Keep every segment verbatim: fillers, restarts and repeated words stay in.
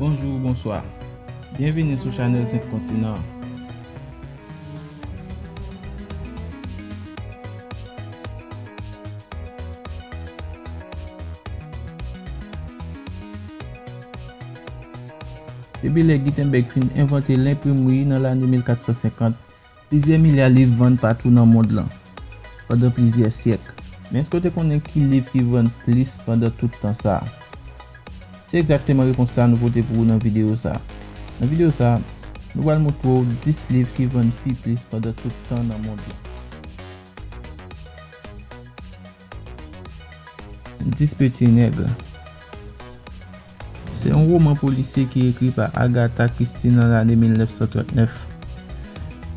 Bonjou, bonswa. Byenvini sou chanèl Senk Kontinan. Depi lè Gutenberg fin envante lenprimri nan lane mil kat san senkant, plizyè milya liv vann patou nan mond lan pandan plizyè syèk. Men èske w te konnen ki liv ki vann plis pandan tout tan sa a? Se egzakteman repons sa a nou pote pou ou nan videyo sa a. Nan videyo sa a, nou pral montre w dis liv ki vann pi plis pandan tout tan nan mond lan. Dix Petits Nègres. Se yon woman polisye ki ekri pa Agatha Christie nan lane mil nèf san trant nèf.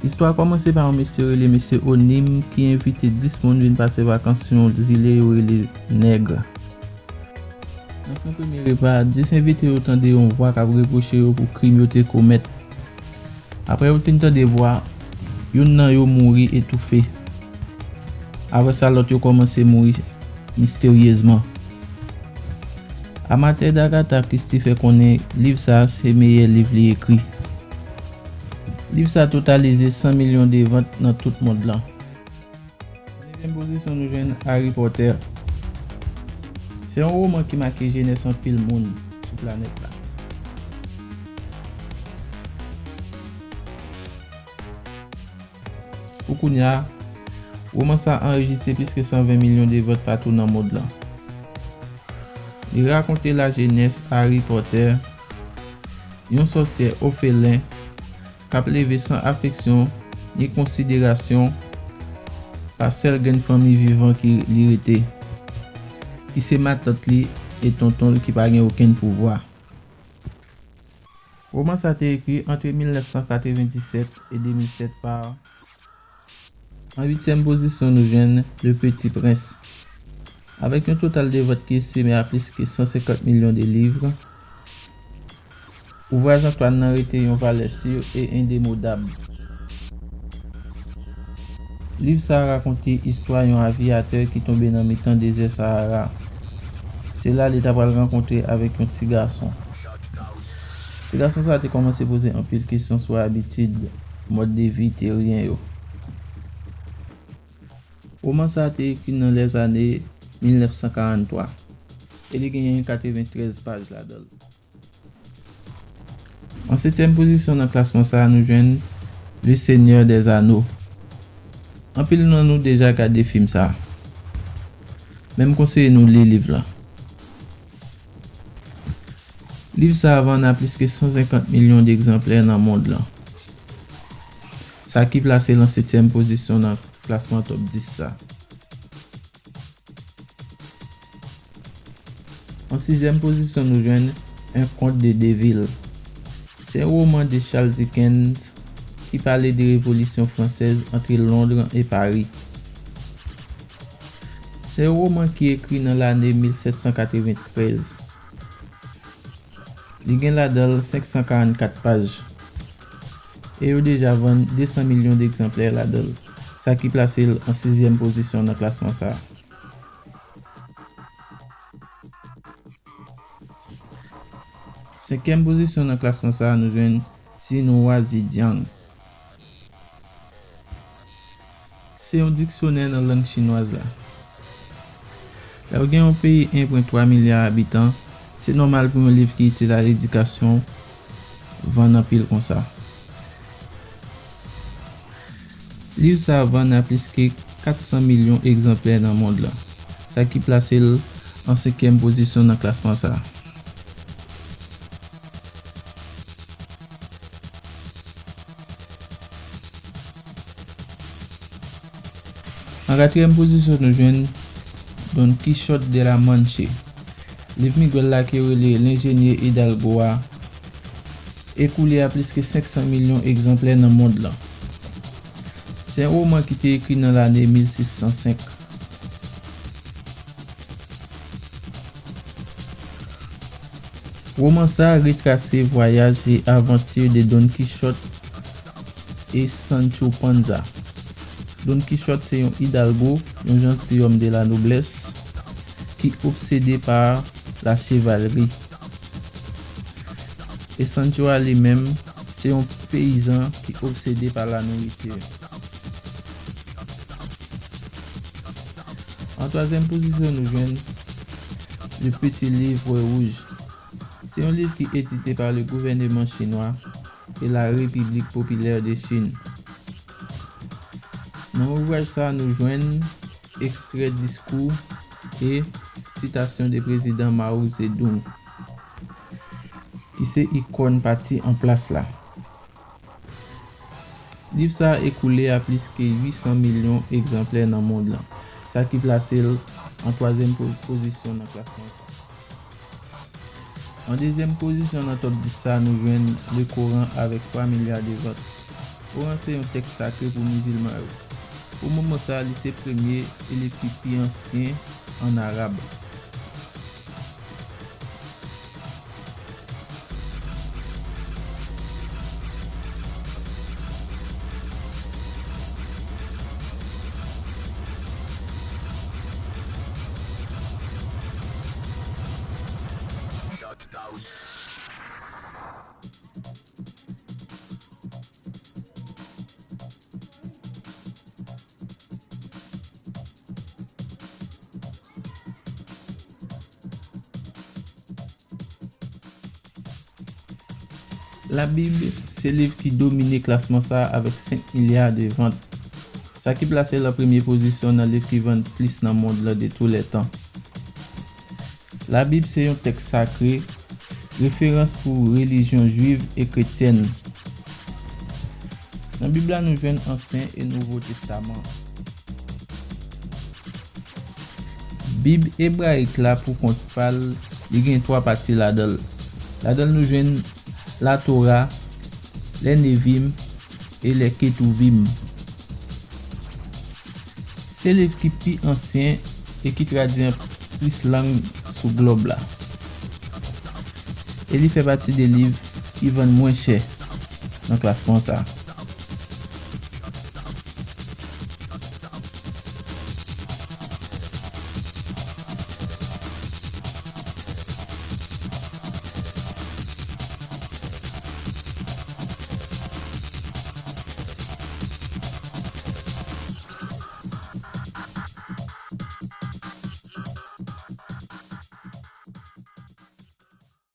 Istwa a kòmanse pa yon mesye rele Mesye O'Neil ki envite dis moun vin pase vakans sou yon zile yo rele Nèg. Nan fen premye repa a, dis envite yo tande yon vwa k ap repwoche yo pou krim yo te komèt. Apre yo fin tande vwa, youn nan yo mouri etoufe. Apre sa, lòt yo kòmanse mouri misteryezman. Amatè d'Agatha Christie fè konnen liv sa a se meyè liv li ekri. Liv sa a totalize san milyon de vant nan tout mond lan. An nevyèm pozisyon, nou jwenn Harry Potter. Se yon woman ki make jenès anpil moun sou planèt la. Pou kounye a, woman sa a anrejistre plis ke san ven milyon de vant patou nan mond lan. Li rakonte lajenès Harry Potter, yon sòsyè ofelen k ap leve san afeksyon ni konsiderasyon pa sèl grenn fanmi vivan ki li rete, ki se matant li e tonton l ki pa gen okenn pouvwa. Woman sa te ekri antre mil nèf san katrevenndisèt e de mil sèt pa. An uityèm pozisyon, nou jwenn Le Petit Prince. Avèk yon total de vant ki estime a plis ke san senkant milyon de liv, ouvraj Antoine nan rete yon valè si e endemodab. Liv sa a rakonte istwa yon aviyatè ki tonbe nan mitan dezè Sahara. Se la li ta pral rankontre avèk yon ti gason. Ti gason sa a te kòmanse poze anpil kesyon sou abitid, mòd de vi teryen yo. Woman sa a te ekri nan lèzane mil nèf san karanntwa e li genyen katreventrèz paj ladan l. An setyèm pozisyon nan klasman sa a, nou jwenn Le Seigneur des Anneaux. Anpil nan nou deja gade fim sa a. Men m konseye nou li liv la. Liv sa a vann a plis ke san senkant milyon de egzanplè nan mond lan. Sa ki plase l an setyèm pozisyon nan klasman top dis sa. An sizyèm pozisyon, nou jwenn Un conte de deux villes. Se yon woman de Charles Dickens ki pale de revolisyon fransèz antre Londres e Paris. Se yon woman ki ekri nan lane mil sèt san katreventrèz. Li gen ladan l senk san karannkat paj. E yo deja vann de san milyon de egzanplè ladan l, sa ki plase l an sizyèm pozisyon nan klasman sa a. Senkyèm pozisyon nan klasman sa a, nou jwenn Xinhua Zhejiang. Se yon diksyonè nan lang chinwaz la. Lè w gen yon peyi en pwen twa milya abitan, se nòmal pou yon liv ki itil a ledikasyon vann anpil konsa. Liv sa a vann a plis ke kat san milyon egzanplè nan mond lan, sa ki plase l an senkyèm pozisyon nan klasman sa a. An katriyèm pozisyon, nou jwenn Don Quichotte de la Manche. Liv Miguel la ki rele Lenjenye Hidalgo a ekoule a plis ke senk san milyon egzanplè nan mond lan. Se yon woman ki te ekri nan lane mil sis san senk. Woman sa a retrase vwayaj e avanti de Don Quichotte e Sancho Panza. Don Quichotte se yon hidalgo, yon gentilhomme de la noblesse, ki obsede pa la chevalerie. E Sancho a li menm, se yon peyizan ki obsede pa lanouriti. An twazyèm pozisyon, nou jwenn Le Petit Livre Rouge. Se yon liv ki edite pa le gouvèneman chinwa e la République Populaire de Chine. Nan ouvraj sa a, nou jwenn ekstrè diskou e sitasyon de prezidan Mao Zedong, ki se ikòn pati an plas la. Liv sa a ekoule a plis ke uit san milyon egzanplè nan mond lan, sa ki plase l an twazyèm po-, pozisyon nan klasman sa. An dezyèm pozisyon nan top dis sa, nou jwenn Le Coran avèk twa milya de vant. Koran se yon tèks sakre pou mizilman yo. Pou moman sa, li se premye e liv ki pi ansyen an arab. Labib se liv ki domine klasman sa a avèk senk milya de vant, sa ki plase l an premye pozisyon nan liv ki vann plis nan mond lan de tou lè tan. Labib se yon tèks sakre, referans pou relijyon jwiv e kretyèn. Nan Bib la, nou jwenn Ansyen e Nouvo Testaman. Bib ebrayik la, pou kont pa l, li gen twa pati ladan l. Ladan l, nou jwenn Latora, lè Nevim e lè Ketuvim. Se liv ki pi ansyen e ki tradui an plis lang sou glòb la. E li fè pati de liv ki vann mwen chè nan klasman sa.